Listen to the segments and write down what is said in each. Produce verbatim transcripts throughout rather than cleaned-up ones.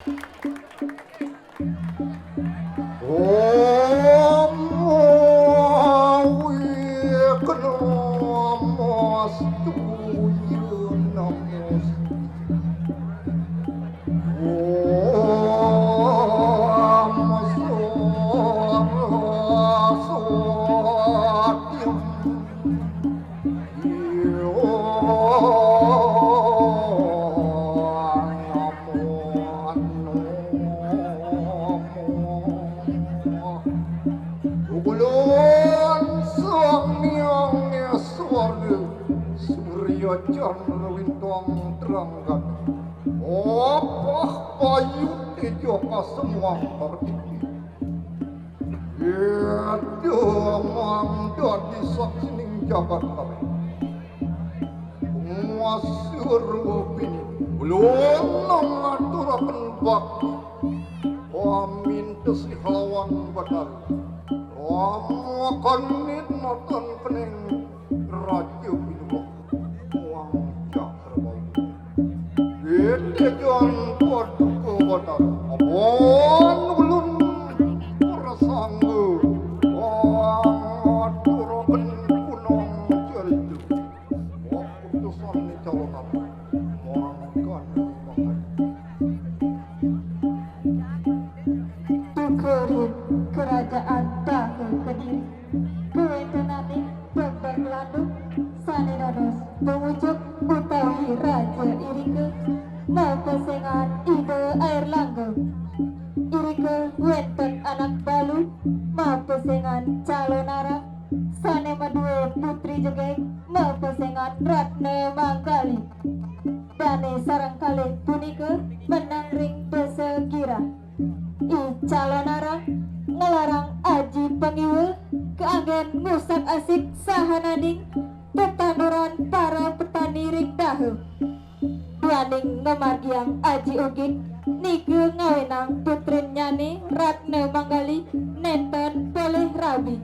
Om Awiknamos Tuyunamos. Om Sarasatyam. Ulun Sang Hyang Eswara Surya Chandra Wintang Teranggan, apah payu teja pasemua pertiwi. Ida mangda dadi saksining jagat kabeh. Masur bini, ulun ngaturaken bakti. Pamintes lawan Betari. Ramakan nit natan keneng Raja Pinuwak. Muang Cakrabawa. Ida jan paduka Betari. Apan ulun prasangga. Wang aturaken punang carita. Wah, utusan ni calon apa? Mangkana mangkana. Tukerin kerajaan Tahe Kediri. Kawentenaning tembek landuk sane dados pangucuk utawi raja irika mapesengan Ida Air Langga. Irika wenten anak balu mapesengan Calonarang sane madue putri jegeg mapesengan Ratna Manggali. Dane sareng kalih punika menen ring Desa Girah. I Calonarang nglarang aji pangiwa kaanggen ngusak-asik sahananing tetanduran para petani ring Daha. Duaning ngamargiang aji ugig nika ngawinang putrinnyane Ratna Manggali nenten polih rabi.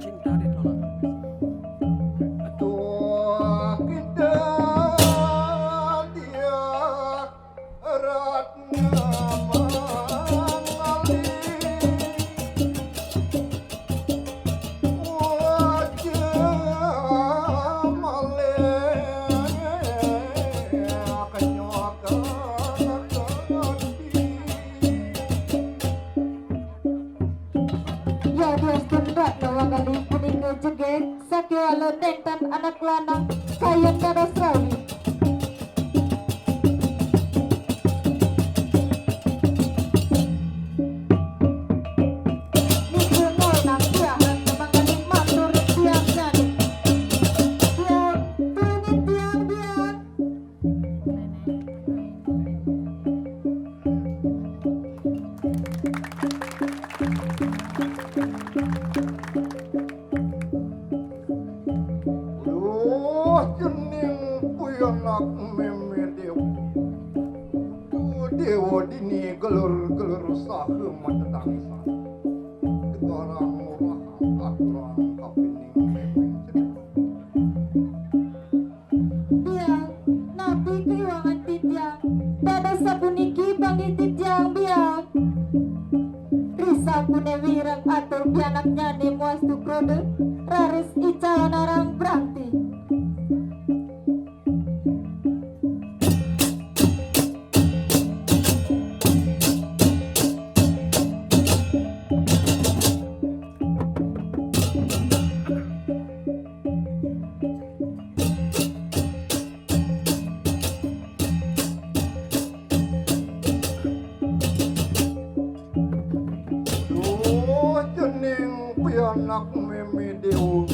Cinta ditolak. Tuh kita dia Ratna Mangali. Wajah malih kenyokan ati. Ya, diastun Ratna Mangali punika jegég sakéwala nénten anak lanang kayun dados rawi. Nika ngaonang tiang Ratna Mangali matur tiang nyadi. Tiang, tulungin tiang, tiang. Duh, cening puyanak mémé déwa. Duh, déwa dini gelur-gelur saha matetangisan. Tegarang murah aturang kapining mémé cening. Tiang, napi kaiwangan titiang? Dados sapuniki panggih titiang, biang. Risampune wireng atur pianaknyane muastu krode, raris icalanarang brangti. Duh, cening pianak mémé déwa.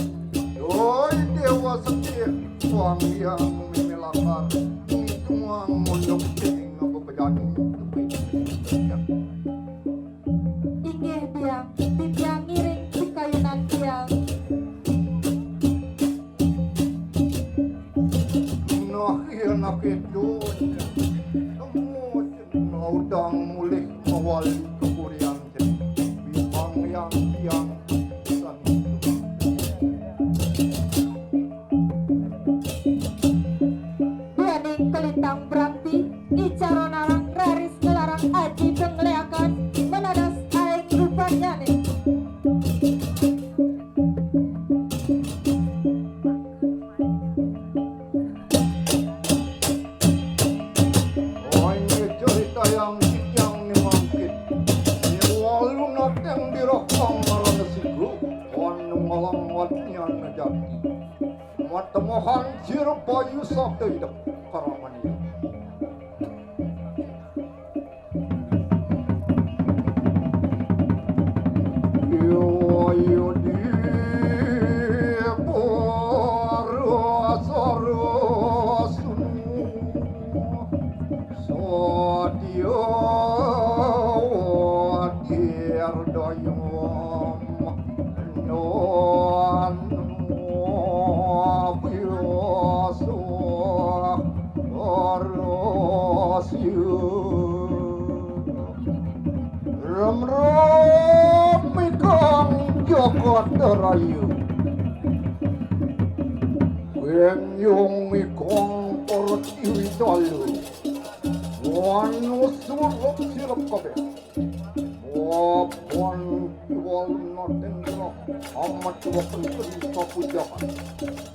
Doi déwa setia, Sang Hyang Mémé Lakar, ngitungang mondok cening apa bejani. Inggih, biang, titiang ngiring pikayunan tiang. Nah, yen akéto, temu naudang mulih mawali kepurian cening. Bipang yang tiang sami. Duaning kalintang brangti, icalanarang raris nglarang aji pangleakan, manadas aing rupannyane. Aing caritayang titiang ni mangkin. Nyawa lunateng birah pang marana sigra, anu ngalang wadnyana jati. Matemohan sira payu sabda idep karamania. Yo, yo, di para sarasunu. Satya wadir dayam non biasa arasya. Ram ram ikang jagat raya. Weng yung ikang pertiwi dalu. Wan surup sirup kabeh. Wapan iwal natendra amat wakan keri kapujakan.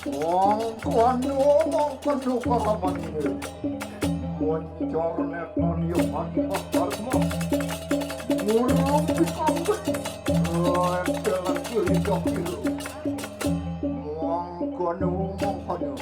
Mangkano mangkano karaman ini. Moncar netan yo hati karma. Murung dikambet. Lepelan kiri kapiru. Mangkano mangkano.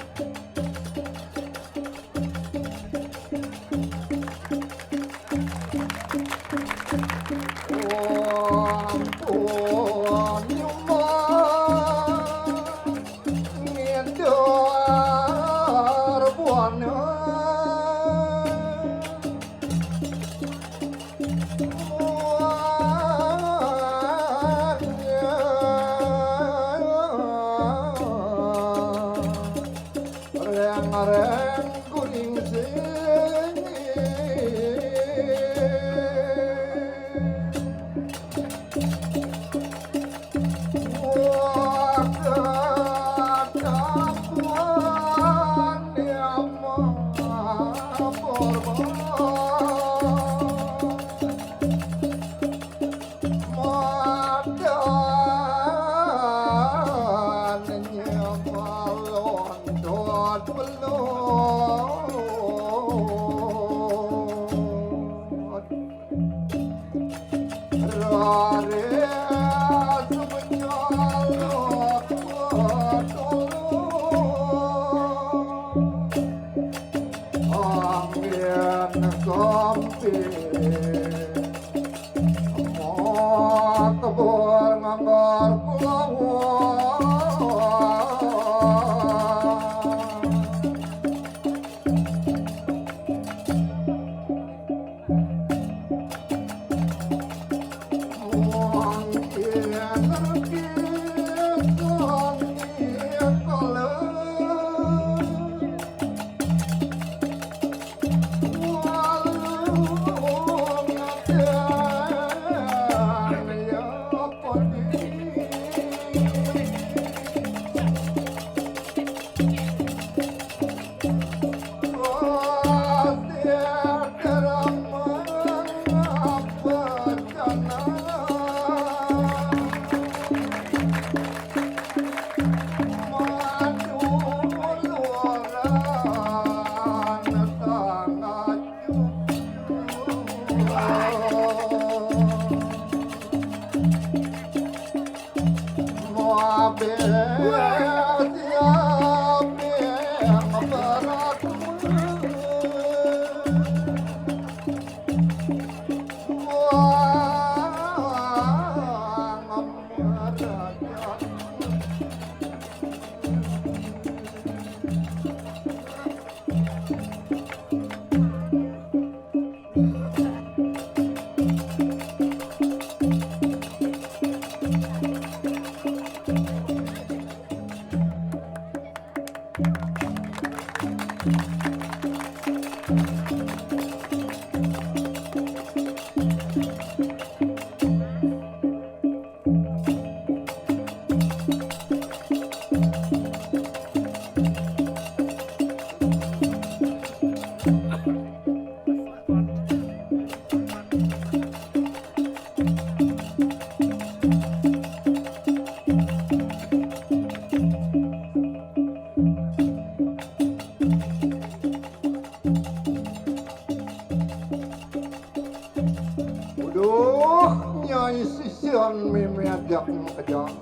Aduh, Nyai sisian mimi ajak makejang.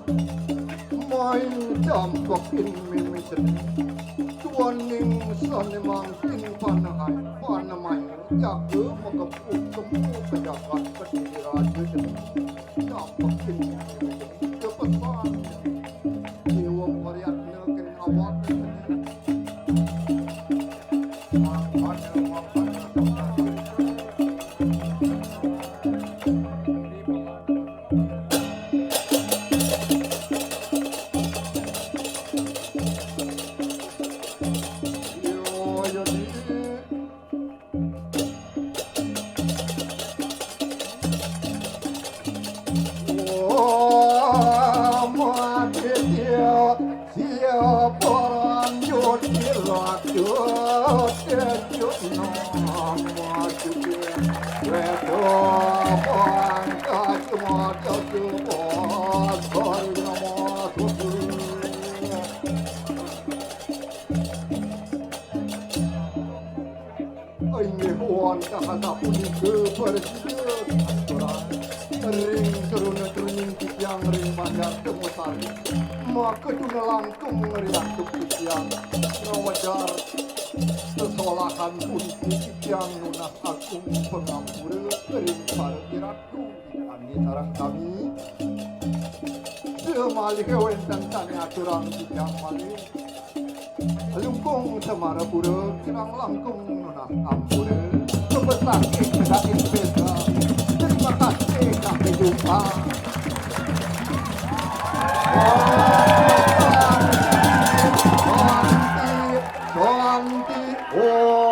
Main campekin mimi seni. Tuaning sane mangkin panahai, panamai jaga makepuk kemu pejabat kediri raja jeni. Campekin mimi seni. Kepesan. Jiwa pariatna kena awak seni. Inggih wantah sapunika prasida aturan ring truna-truning titiang ring Banjar Tembusari. Maka tuna langkung ring antuk titiang ngawedar sesolahan puniki titiang nunas agung pangampura ring para kiratu. Kami sareng sami. Samalih wénten sané aturang titiang malih. Lungkung Semarapura kirang langkung nunas ampura. Sebesar saking beda. Terima kasih, sampai jumpa. Om Santi, Santi, Santi, Om.